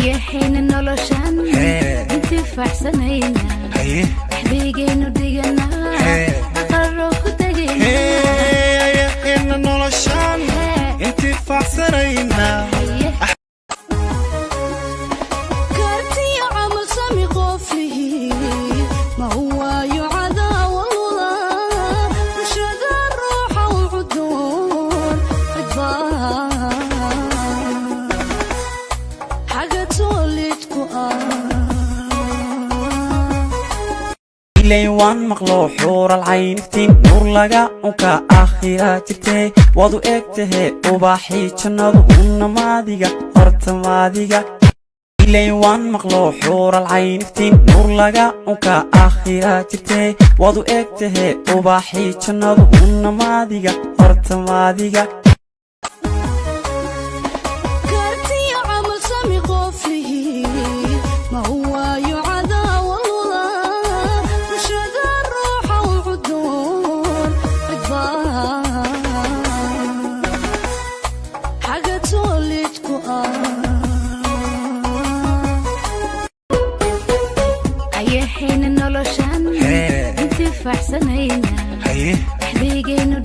Ayaxayna noloshan intifaacsanayna, axdigaynu dhiganaa, aqaro ku tegayna. Ayaxayna noloshan intifaacsanayna. Kartiyo camal sami qoflihi ma waayo cadaawada bulshada, ruuxa u cudoon cidbaa xaga toolidku ah. Ilayn waan maqlo xuural cayniftiin nuur laga unka akhira jirtee, waad u eg tahee ubaxii jannadu, hunna maadiga horta maadiga. Ilayn waan maqlo xuural cayniftiin nuur laga unka akhira jirtee, waad u eg tahee ubaxii jannadu, hunna maadiga horta maadiga. Kartiyo camal sami qoflihi ma waayo cadaawada bulshada, ruuxa u cudoon cidbaa xaga toolidku ah. Ayaxayna noloshan intifaacsanayna, axdigaynu